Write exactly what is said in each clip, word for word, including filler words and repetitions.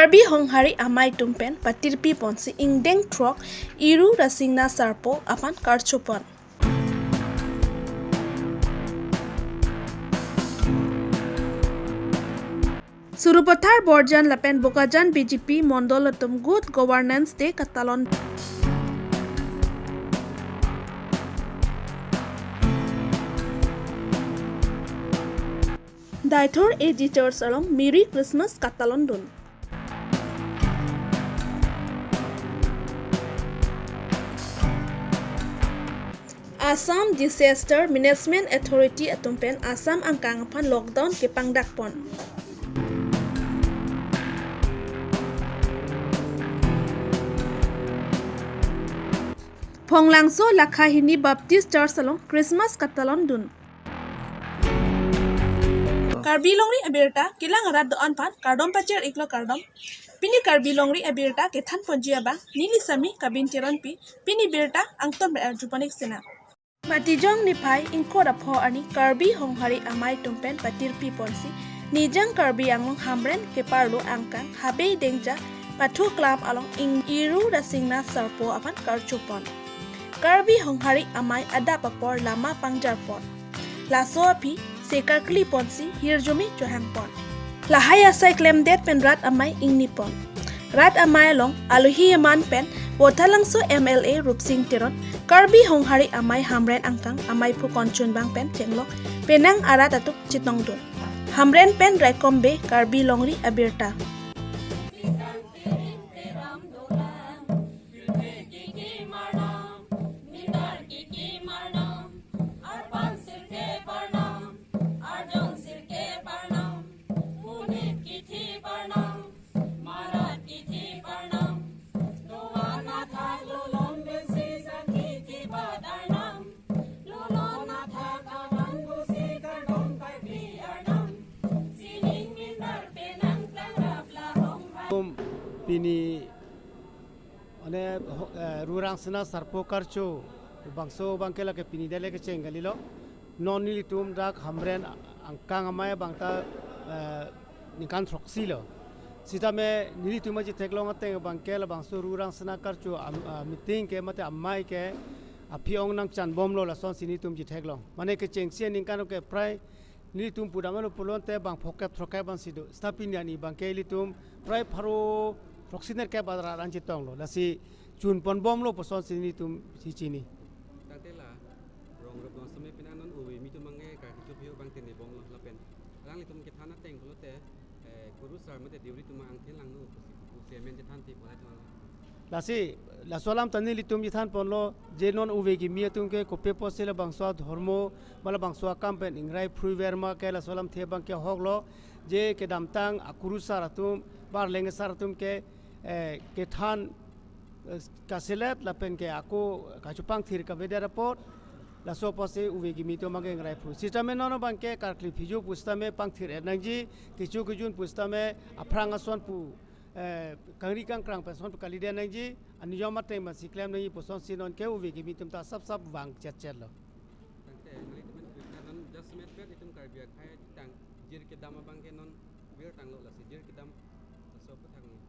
Karbi Honghari Amei atum pen patirpi ponsi ingdeng throk Iru Rasingna Sarpo aphan karcho pon. Sarupathar Borjan lapen Bokajan B J P Mondol atum Good Governance Day katalon. Daithor A G Church along Merry Christmas katalon dun. Assam Disaster Management Authority atum pen Assam angkang aphan lockdown kepangdak pon. Phonglangso Lakhahini Baptist Church along Christmas katalon dun. Karbi Longri Abirta kelang arat do-an aphan kardom pachir iklo kardom. Pini Karbi Longri Abirta kethan ponji abang neli Sami Kabin Teronpi, pini birta angton ber arjupanik sena. Matijong niphai ingkoi ra pho arni Karbi Honghari Amei atum pen patirpi ponsi Nijang Karbi Anglong Hamren keparlo angkang Habe Dengja pathu klam along ing Iru Rasingna Sarpo aphan karcho pon. Karbi Honghari Amei adap apor lama pangjar pon. Laso aphi se karkli ponsi hirjume chohang pon. Lahai asai klemdet pen rat amei ingni pon. Rat amei along alohi eman pen Vothatlangso M L A Rupsing Teron, Karbi Honghari Amei Hamren angkang amei phu konchun bang pen chenglok penang arat atum chetongdun. Hamren pen Raikom Bey, Karbi Longri Abirta. Pini, mane, ho-, eh, Iru Rasingna Sarpo karcho bangso abangke lake pini dele kecheng kalilo. Non nelitum dak Hamren angkang amei abangta, eh, ningkan throksi lo. Sitame nelitum aji theklong ateng abangke labangso Iru Rasingna karcho am-, ah, meeting ke mate amei ke aphi ong nangchan bomlo, lasonsi nelitum ji theklong. Mane kechengsi aningkan ke prai nelitum pudam ano pulote bang phokep throkkep ansi do. Seta pini arni abangke ilitum prai pharo throksi nerkep arat an chetonglo. Lasi chun pon bomlo pusonsi nelitum si chini. Tangte la rong rup dong seme pina non uve mi atum abangke karkli chophi abang tene bomlo lapen alanglitum kethan ateng pulote, eh, kurusar mate deuri atum angthin langno pusi, pusi amen chethan ti pulai tuan. Lasi, laso alam ta nelitum chethan ponlo, je non uve kimi atum ke kopi apotsi labangso adhormo, ma labangso akam pen ingrai phruiver ma ke laso alamthe abangke ahoklo, je kedamtang akurusar atum, ba arleng asar atum ke, eh, kethan, eh, kaselet lapen ke ako kachepangthir kavedet apot, laso apotsi uve kimi atum abangke ingrai phru. Sitame non abangke karkli phijo pusitame pangthir-et nangji, kecho kejun pusitame aphrang ason pu, eh, kangri kangkrang pen ason pu kalidet nangji, aniyom ateng pensi klem nangji pusonsi nonke uve kimi atum ta sap sap vang chet chet lo. Tangte, nelitum pen Krishna non just met bet itum Karbi akhei tang jir kedam abangke non bir tanglo lasi jir kedam laso aphuthak nang.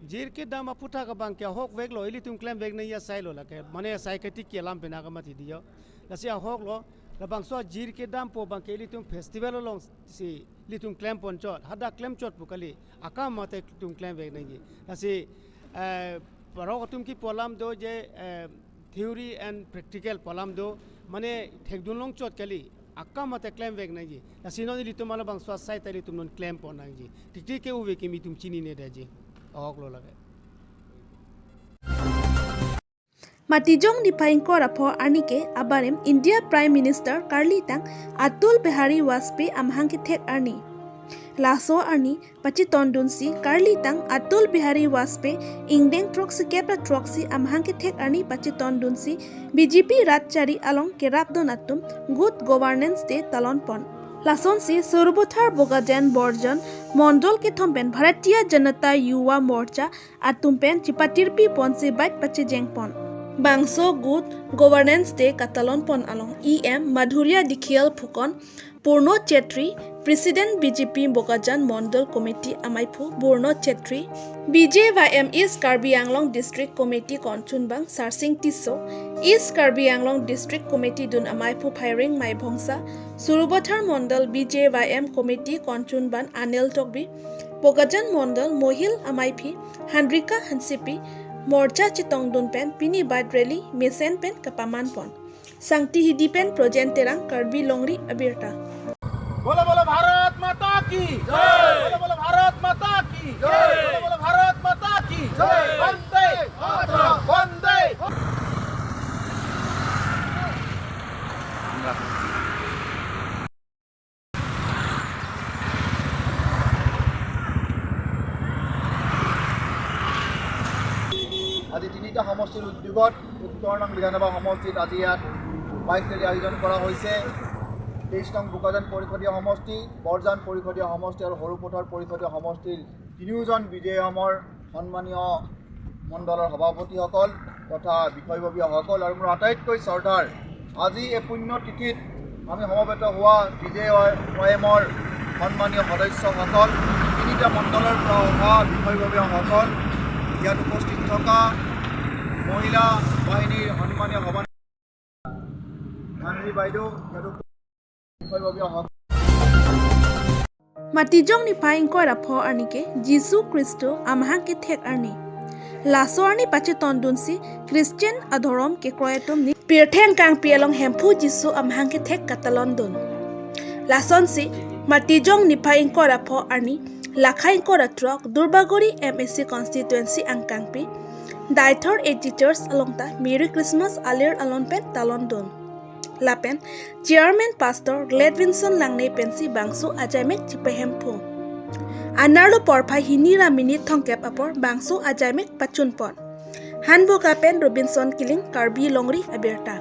Jir kedam aphuthak abangke ahokveklo, ilitum klemvek nangji asai lo lake, mane asai ketiki alam pena kamathi diyo. Lasi ahoklo, labangso jir kedam pu abangke ilitum festival alongsi ilitum klem ponchot, hadak klemchot pu kali, akam mate ilitum klemvek nangji. Lasi, eh, parok atum kipu alam do je, eh, theory and practical pu alam do, mane thekdun longchot kali, akam mate klemvek nangji. Lasi non ilitum labangso asai ta ilitum non klem pon nangji. Tiktik ke uve kimi atum chinine detji. Ahoklo lake. Matijong niphai ingkoi ra pho arni ke abarim India Prime Minister karlitang Atal Bihari Vajpayee amahang kethek arni. Laso arni pachetondunsi karlitang Atal Bihari Vajpayee ingdeng throksikep ra throksi amahang kethek arni pachetondunsi B J P rat chari along kerapdun atum Good Governance Day talon pon. Lasonsi Sarupathar Bokajan Borjan Mondol kethom pen Bharatiya Janata Yuva Morcha atum pen chepatirpi ponsi bike pachejeng pon. Bangso Good Governance Day katalon pon along E M Madhurya Dikshit Phukan, Purno Chetri, President B J P Bokajan Mondol Committee amaiphu Burno Chetri, B J Y M East Karbi Anglong District Committee konchunbang Sarsing Tisso, East Karbi Anglong District Committee dun amaiphu Phairing Maibhongsa, Sarupathar Mondol B J Y M Committee konchunbang Anil Tokbi, Bokajan Mondol Mohil amaiphi Handrika Hansepi, morcha chetongdun pen pini bike rally mesen pen kapamanpon. Sangti Hidi pen Projen Terang, Karbi Longri Abirta. बोलो बोलो भारत माता की जय। बोलो बोलो भारत माता की जय। बोलो बोलो भारत माता की जय। वंदे मातरम। वंदे। আজি তিনিটা সমষ্টিৰ উদ্যোগত উত্তৰ নং বিধানসভা সমষ্টিত আজি ইয়াত বাইক ৰেলী আয়োজন কৰা হৈছে। তেইছ নং বোকাজান পৰিষদীয় সমষ্টি, বৰজান পৰিষদীয় সমষ্টি আৰু সৰুপথাৰ পৰিষদীয় সমষ্টিৰ তিনিওজন বিজেপি সন্মানীয় মণ্ডলৰ সভাপতিসকল তথা বিষয়ববীয়াসকল আৰু মোৰ আটাইতকৈ শ্ৰদ্ধাৰ আজি এই পুণ্য তিথিত আমি সমবেত হোৱা বিজেপি ৱাই এমৰ সন্মানীয় সদস্যসকল, তিনিটা মণ্ডলৰ পৰা অহা বিষয়ববীয়াসকল, ইয়াত উপস্থিত থকা মহিলা বাহিনীৰ সন্মানীয় সভানেত্ৰী বাইদেউ, ইয়াত বিষয়ববীয়াসকল। Matijong niphai ingkoi ra pho arni ke Jisu Khristo amahang kethek arni. Laso arni pachetondunsi Christian adhorom kekroi atum ni pirthe angkangpi along Hemphu Jisu amahang kethek katalondun. Lasonsi Matijong niphai ingkoi ra pho arni lakha ingkoi ra throk Durbagori M A C constituency angkangpi Daithor A G Church along ta Merry Christmas alir alon pen talondun. Lapen Chairman Pastor Gladwinson Langneh pensi bangso ajaimek chipahemphu. Anerlo porphai hini ra minute thomkep apor bangso ajaimek pachunpon. Hanboka pen Robinson Killing, Karbi Longri Abirta.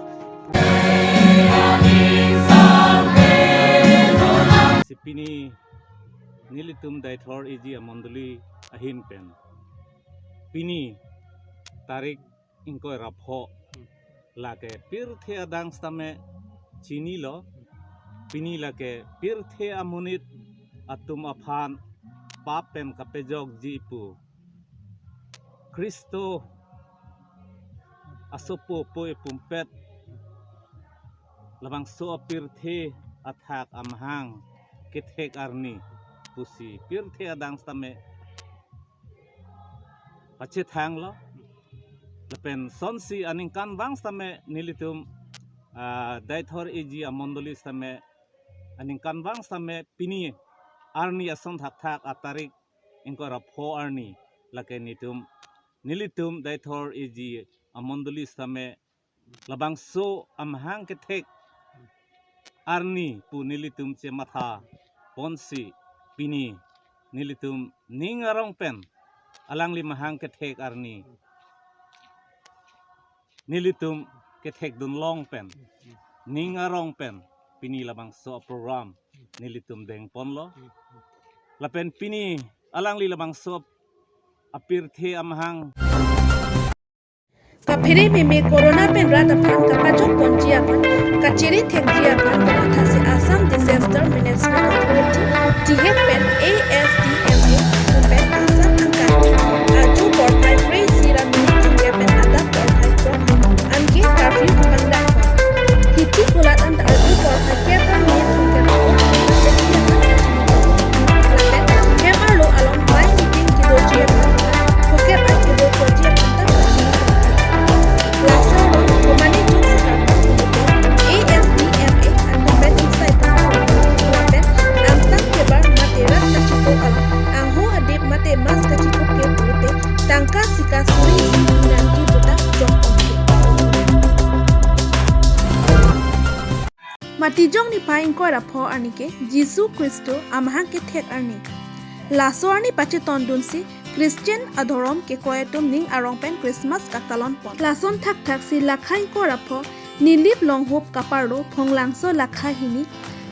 Si pini nelitum Daithor A G amondoli ahin pen pini tarik ingkoi ra pho lake pirthe adang sitame chinilo. Pini lake pirthe amonit atum aphan pap pen kapejokji pu Khristo asopo poi pumpet labangso apirthe athak amahang kethek arni pusi pirthe adang sitame pachethanglo. Lapen sonsi aningkanvang sitame nelitum, ah, Daithor A G amondoli sitame aningkanvang sitame pini arni ason thakthak atarik ingkoi ra pho arni lake nelitum, nelitum Daithor A G amondoli sitame labangso amahang kethek arni pu nelitum chematha ponsi pini nelitum ning arong pen alangli mahang kethek arni nelitum kethekdun long pen ning arong pen pini labangso program nelitum dengponlo. Lapen pini alangli labangso apirthe amahang kaphere meme corona pen rat aphan kapachok ponji aphan, kachere thekji aphan kamathasi Assam Disaster Management Authority, DHAC pen A S D M A pen Assam angkangpi arju porphai phre isi ra minute thomkep pen adap porphai throk anke curfew kepangdak pon. Hithi kulat anta arju porphai kep ra minute thomkep pen lapen hem arlo along bike meeting kedoji aphan, phokep an kedo ponji aphan ta pachini. Laso along komane jokse karta pulote A S D M A an pepet insai ta lapen angtang kebar mate rat kachito along angho adip mate mask kachikup ke pulote tangka sika suri isi nangji puta jok ponke. Matijong niphai ingkoi ra pho arni ke Jisu Khristo amahang kethek arni. Laso arni pachetondunsi Christian adhorom kekroi atum ning arong pen Christmas katalonpon. Lason thakthaksi lakha ingkoi ra pho Nilip Longhup kaparlo Phonglangso lakha hini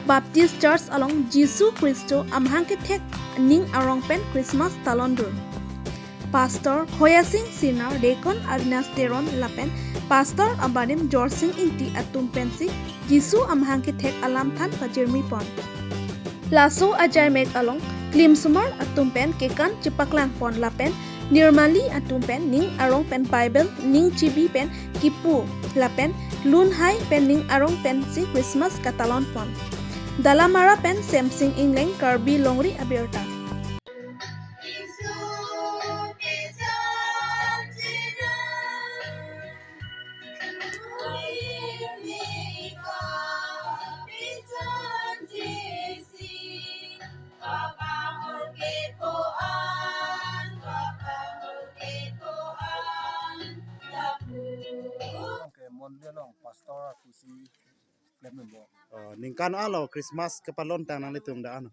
Baptist Church along Jisu Khristo amahang kethek ning arong pen Christmas talondun. Pastor Khoyasing Sinar, Deacon Avinash Teron lapen Pastor abarim Jorsing Ingti atum pensi Jisu amahang kethek alamthan pachirmipon. Laso ajaimek along klimsomar atum pen kekan chepaklang pon lapen nirmali atum pen ning arong pen Bible ning chibi pen kipu lapen lunhai pen ning arong pensi Christmas katalon pon. Dalamara pen Semsing Ingleng, Karbi Longri Abirta. Ke mondoli along pastor pusi klem member. Oh, ningkan alo Christmas kepalon tang nanglitum dak ano?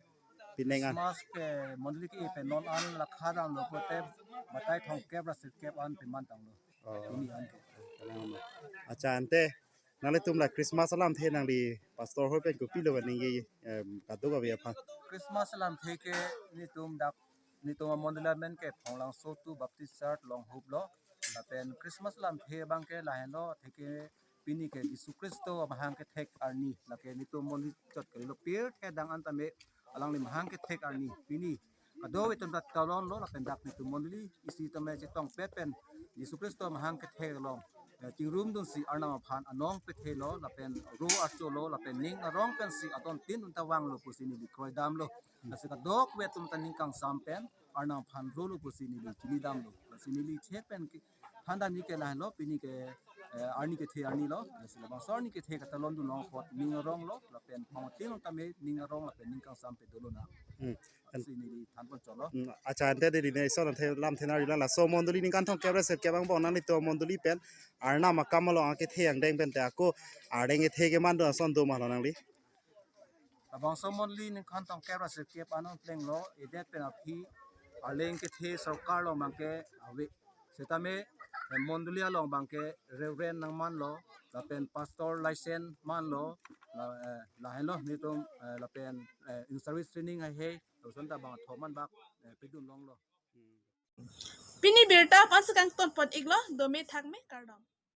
Pineng an. Christmas ke mondoli ke ipe non an lakha damlo pulote batai thomkep ra sirkep an peman tanglo. Oh. Pini an ke. Accha, ante nanglitum la Christmas alamthe nangli pastor hoi pen kopilo kaningje, em, kadokave aphan? Christmas alamthe ke netum dak netum amondoli amen ke Phonglangso two Baptist Church Longhup lo. Lapen Christmas alamthe abang ke lahenlo, athe ke pini ke Jisu Khristo amahang kethek arni, lake netum mondoli chot kalilo, pirthe adang an tame alangli mahang kethek arni pini kadokave atum ta talonlo, lapen dak netum mondoli isi tame chetongpet pen Jisu Khristo amahang kethek along, eh, chingrumdunsi Arnam aphan anong pethelo, lapen ro archolo, lapen ning arong pensi adon tin un ta vanglo pusi neli kroidamlo. Lasi kadokave atum ta ning kangsam pen Arnam aphan rolo pusi neli chinidamlo. Lasi neli chek pen ke thandan ni ke lahenlo, pini ke, eh, arni kethe arni lo. Lasi labangso arni kethe katalondun long apot ning arong lo, lapen pangtin tame ning arong lapen ning kangsam pen dolonang. Hmm. Lasi neli than pon cholo. Hmm, accha, ante neli ne ison ante lamthe nangri lang, laso mondoli ningkan thomkep ra sirkep angbong nanglitum mondoli pen Arnam akam along akethe angdeng pen te ako ardeng kethe kemandun ason do ma lo nangli? Labangso mondoli ningkan thomkep ra sirkep anong plenglo, edet pen aphi arleng kethe sorkar along abang ke ave. Setame, eh, mondoli along abang ke Reverend nangmanlo, lapen pastor license manlo, la, eh, lahenlo netum, eh, lapen, eh, in service training haihe, lason ta bang thom man bak, eh, pedun longlo. Pini birta aphan si kangton pon iklo, dome thakme, kardom.